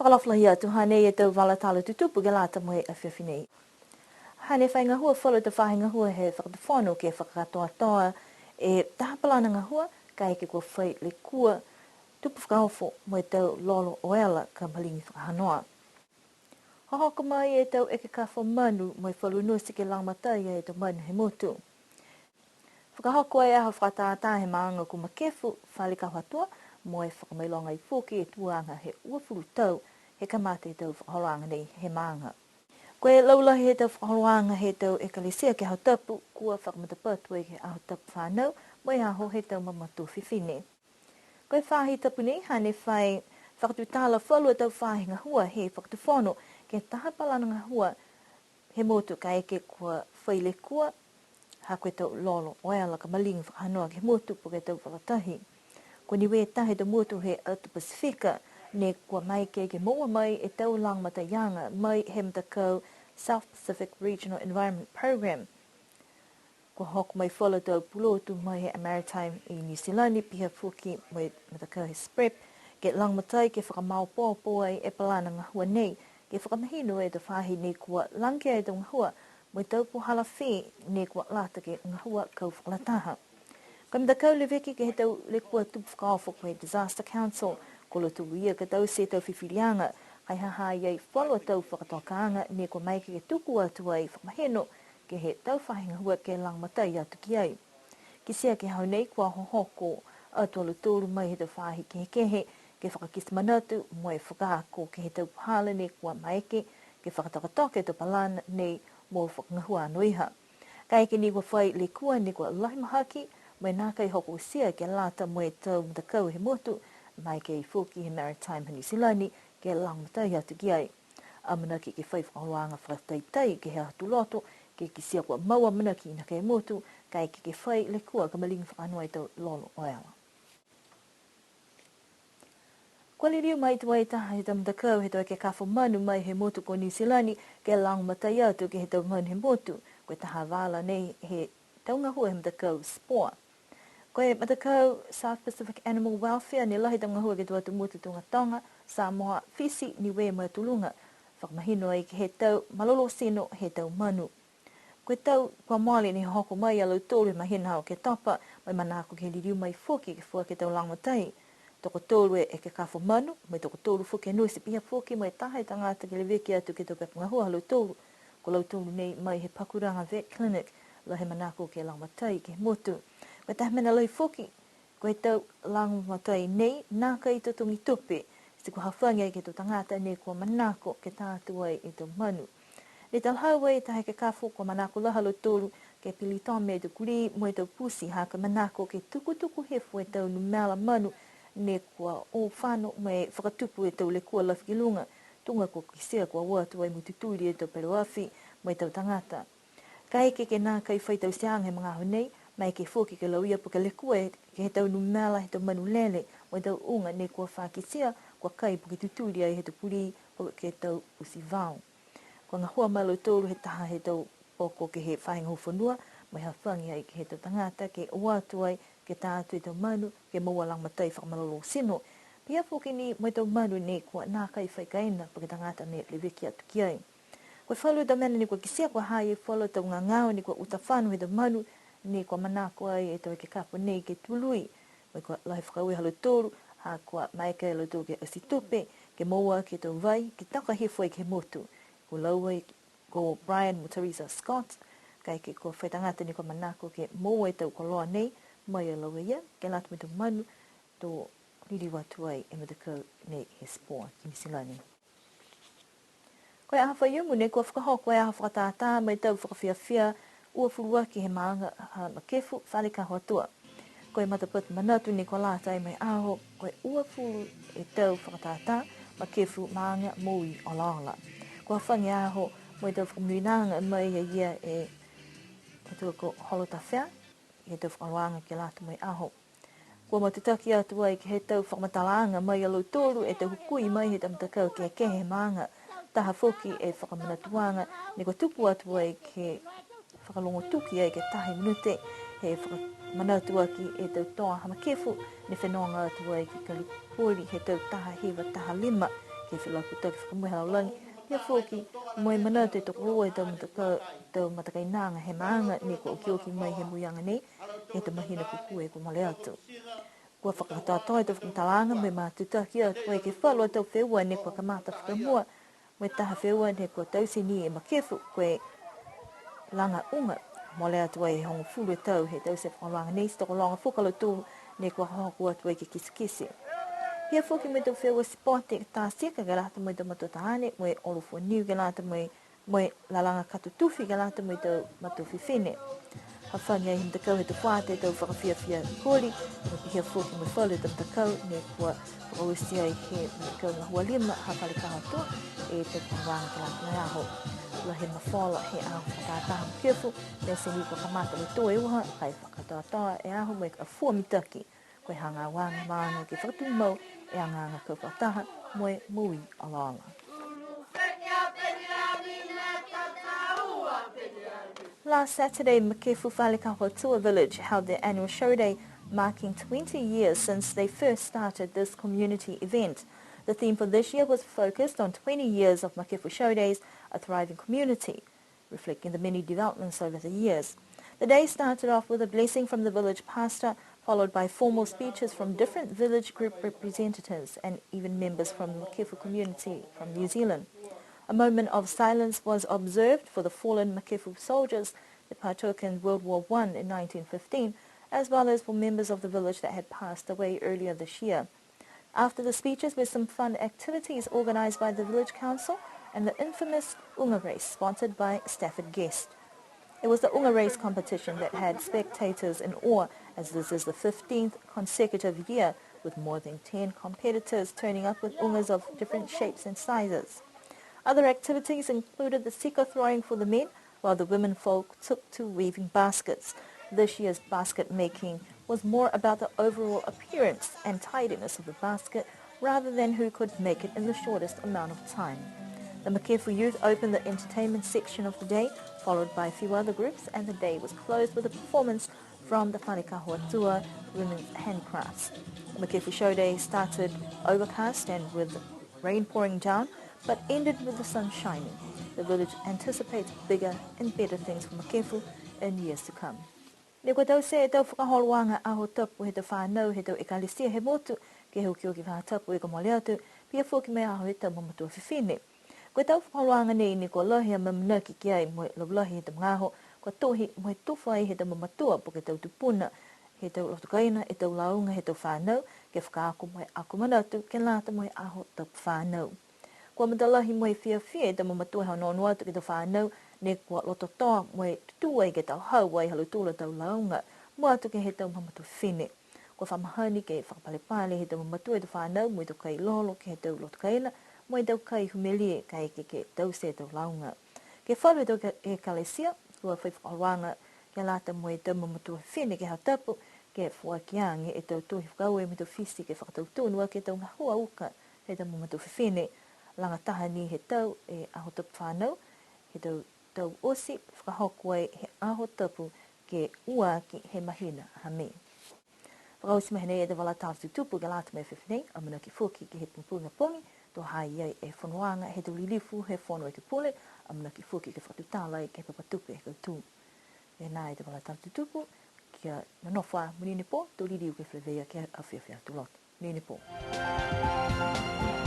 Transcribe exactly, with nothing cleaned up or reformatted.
Fakaalofa lahi atu, hanei e tau vala tala tutupu ke lata mo e afiafi nei. Hane fai gahua falu tau faahi gahua he Fakatufono ke fakakatoatoa e taha palana gahua, kaeke kua fai lekua tupu fakaofo mo e tau lolo oela ka maligi fakahanoa. Hohoko mai e tau ekekafo manu mo e falu nosi ke lagomatai e tau manu he motu. Fakahoko e aho fakatātā he maaga ko Makefu, fale Kahoatua, mo e fakamailoga ai foki e tuaga he uafulu tau he kamata e tau fakaholoaga nei he maaga. Ko e laulahi he tau fakaholoaga he tau ekalesia ke he Aho Tapu, kua fakamatapatu ai ke he Aho Tapu Fanau, mo e aho he tau mamatua fifine. Ko e faahi tapu nei, hane fai fakatutala falu a tau faahi gahua he Fakatufono ke he taha palana gahua he motu kaeke kua fai lekua, ha ko e tau lolo oela ka maligi fakahanoa ke he motu po ke tau vala tahi. Ko Niue taha he tau motu he atu Pasifika, ne kua maeke ke moua mai e tau lagomataiaga mai he matakau South Pacific Regional Environment Program. Kua hoko mai falu tau pulotu mai he Maritime i Niu Silani, pihia foki mo e matakau he SPREP, ke lagomatai ke fakamaopoopo ai e palana gahua nei, ke fakamahino e tau faahi ne kua lagaki e tau gahua, mo e tau puhala fē ne kua lata ke gahua kau fakalataha. Ko e matakau leveki ke he tau lekua tupu fakaofo ko e Disaster Council, ko lautolu ia ka taute e tau fifiliaga, ka e ha ha i ai falu a tau fakatokaaga ne kua maeke ke tuku atu ai fakamahino, ke he tau faahi gahua ke lagomatai atu ki ai. Kitia ke he aho nei kua hohoko atu a lautolu mai he tau faahi kehekehe, ke fakakite manatu mo e fakaako ke he tau puhala ne kua maeke, ke fakatokatoka e tau palana nei mo fakagahua anoiha. Kaeke ne kua fai lekua ne kua lahi mahaki, mo e nākai hokotia ke lata mo e tau matakau he motu, maeke foki he Maritime ha Niu Silani, ke lagomatai atu ki ai. Amanaki ke fai fakaholoaga fakataitai ke he aho Tuloto, ke kitia kua mau amanaki nākai e motu, kaeke ke fai lekua ka maligi fakahanoa e tau lolo oela. Kua liliu mai tuai taha he tau matakau he tau ekekafo manu mai he motu ko Niu Silani, ke lagomatai atu ke he tau manu he motu, ko e taha vala nei he tau gahua he matakau SPAW. Ko e matakau South Pacific Animal Welfare ne lahi tau gahua ke he tau atu motu tuga Toga, Samoa, Fisi, Niue mo e Tuluga. Fakamahino ai ke he tau malolō tino he tau manu. Ko e tau kua mole ne hoko mai a lautolu he mahina ha Oketopa, mo e manako ke liliu mai foki ke foaki e tau lagomatai. Tokotolu e ekekafo manu, mo e tokotolu foki e nosi pihia foki mo e taha e tagata ke leveki atu ke he tau pepa gahua ha lautolu. Ko lautolu nei mai he Pakuranga Vet Clinic, lahi e manako ke lagomatai ke he motu. Ko e taha mena lahi foki, ko e tau lagomatai nei, nākai totogi tupe, ti kua hafagi ai ke he tau tagata ne kua manako ke ta atu ai e tau manu. Ne talahau ai e taha ekekafo kua manako lahi a lautolu ke pilitome e tau kulī mo e tau pusi ha ko e manako ke tukutuku hifo e tau numela manu ne kua o fano mo e fakatupu e tau lekua lafi ki luga, tuga kua kitia kua o atu ai mo e tutuli e tau peleoafi mo e tau tagata. Kaeke ke nākai fai tauteaga he magaaho nei, maeke foki ke lauia po ke lekua e, ke he tau numela he tau manu lele, mo e tau uga ne kua fa kitia, kua kai po ke tutuli ai he tau kulī, po ke tau pusi vao. Kua gahua mai a lautolu he taha he tau poko ke he faahi gahua fonua, mo e hafagi ai ke he tau tagata ke o atu ai, ke ta atu e tau manu, ke moua lagomatai fakamalolō tino. Pihia foki ni mo e tau manu ne kua nākai fai kaina, po ke tagata ne leveki atu ki ai. Ko e falu tau mena ne kua kitia kua ha ha i ai falu tau gagao ne kua uta fano he tau manu, ne kua manako ai e tau ekekafo nei ke tului. Mo e kua lahi fakaaue ha lautolu, ha kua maeke a lautolu ke ati tupe, ke moua ke he tau vai, ke toka hifo ai ke he motu. Ko laua ko Brian mo Teresa Scott, kaeke kua fai tagata ne kua manako ke moua e tau koloa nei, mai ia laua ia, ke lata mo e tau manu, to liliu atu ai e matakau nei he SPAW ki Niu Silani. Ko e aho Faiumu nei kua fakahoko e aho fakatātā mo e tau fakafiafia uafulu aki he maaga ha Makefu, Fale Kahoatua. Ko e matapatu manatu nei kua lata ai mo e aho, ko e uafulu e tau fakatātā, Makefu, Maaga, Moui, Olaola. Kua hafagi e aho mo e tau fakamonuinaaga mai ia e matua ko Holotafea, he tau fakaholoaga ke lata mo e aho. Kua matutaki atu ai ke he tau fakamatalaaga mai ia lautolu e tau hukui mai he tau matakau kehekehe he maaga. Taha foki e fakamanatuaga ne kua tuku atu ai ke he fakalogo tuki ai ke taha e minute he fakamanatu aki e tau toa ha Makefu ne fenoga atu ai ke Kalipoli he tau taha hiva taha lima ke felakutaki fakamua he lalolagi, pihia foki mo e manatu e tokolua e tau matakau, tau matakainaga he maaga ne kua okioki mai he mogoiaga nei, he tau mahina kua kua e kua mole atu. Kua fakakatoatoa e tau fakamatalaaga mo e matutaki atu ai ke he falu a tau feua ne kua kamata fakamua, mo e taha feua ne kua taute ni e Makefu, ko e laga uga, mole atu ai he hogofulu e tau he taute fakaholoaga nei, ti tokologa foki a lautolu ne kua hohoko atu ai ke kitekite. Pihia foki mo e tau feua sipote tā tika ke lata mo e tau matua taane, mo e olo fua niu ke lata mo e, mo e lalaga kato tufi ke lata mo e tau matua fifine. Hafagi ai he matakau he tau fuata e tau fakafiafia koli, mo e pihia foki mo e falu he tau matakau ne kua fakaoti ai he matakau gahua lima ha Fale Kaho Atua e tau fakaholoaga ke lata mo e aho. Lahi e mafola he aho fakatātā ha Makefu, pete ni kua kamata mo e tō e uha, ka e fakakatoatoa e aho mo e fua mitaki. Ko e hagaaoaga he maaga ke fakatumau e agaaga kau fakataha mo e moui olaola. Last Saturday, Makefu Fale Kaho Atua Village held their annual show day, marking twenty years since they first started this community event. The theme for this year was focused on twenty years of Makefu Show Days, a thriving community, reflecting the many developments over the years. The day started off with a blessing from the village pastor, followed by formal speeches from different village group representatives and even members from the Makefu community from New Zealand. A moment of silence was observed for the fallen Makefu soldiers that partook in World War One in nineteen fifteen, as well as for members of the village that had passed away earlier this year. After the speeches were some fun activities organised by the village council and the infamous Uga race sponsored by Stafford Guest. It was the Uga race competition that had spectators in awe, as this is the fifteenth consecutive year with more than ten competitors turning up with Ugas of different shapes and sizes. Other activities included the sika throwing for the men, while the women folk took to weaving baskets. This year's basket making was more about the overall appearance and tidiness of the basket rather than who could make it in the shortest amount of time. The Makefu youth opened the entertainment section of the day, followed by a few other groups, and the day was closed with a performance from the Fale Kaho Atua Women's Handcrafts. The Makefu Show Day started overcast and with rain pouring down, but ended with the sun shining. The village anticipates bigger and better things for Makefu in years to come. Ne kua taute e tau fakaholoaga Aho Tapu he tau fanau he tau ekalesia he motu, ke he okioki faahi tapu kua mole atu, pihia foki mo e aho he tau mamatua fifine. Ko e tau fakaholoaga nei ne kua lahi e amanaki ki ai mo e laulahi he tau magaaho, kua tohi mo e tufa ai he tau mamatua po ke tau tupuna he tau loto kaina e tau lauga he tau fanau, ke fakaako mo e ako manatu ke lata mo e Aho Tapu Fanau. Kua matalahi mo e fiafia e tau mamatua he onoono atu ke he tau fanau ne kua loto toa mo e tutū ai ke tau hau ai ha lautolu a tau lauga, mua atu ke he tau mamatua fifine. Kua fa mahani ke fakapalepale he tau mamatua e tau fanau mo e tau kai lolo ke he tau loto kaina, mo e tau kai humelie kaeke ke taute e tau lauga. Ke he falu he tau eka-, ekalesia, kua fai fakaholoaga ke lata mo e tau mamatua fifine ke he Aho Tapu, ke foaki age e tau tohi fakaaue mo e tau fiti ke fakatautonu aki e tau gahua uka he tau mamatua fifine. Lagataha ni he tau e Aho Tapu Fanau, he tau, tau oti, fakahoko ai he Aho Tapu ke ua aki he mahina ha Me. Fakaoti mai nei e tau vala tala tutupu ke lata mo e afiafi nei, amanaki foki ke he pupuga pogi, to ha i ai e fonoaga he tau lilifu he Fono Ekepule, amanaki foki ke fakatutala ai ke he papa tupe he kautū. Ia nā e tau vala tala tutupu, kia nonofo ā, monuina e pō, to liliu ke feleveia ke he afiafi Aho Tuloto. Monuina e pō.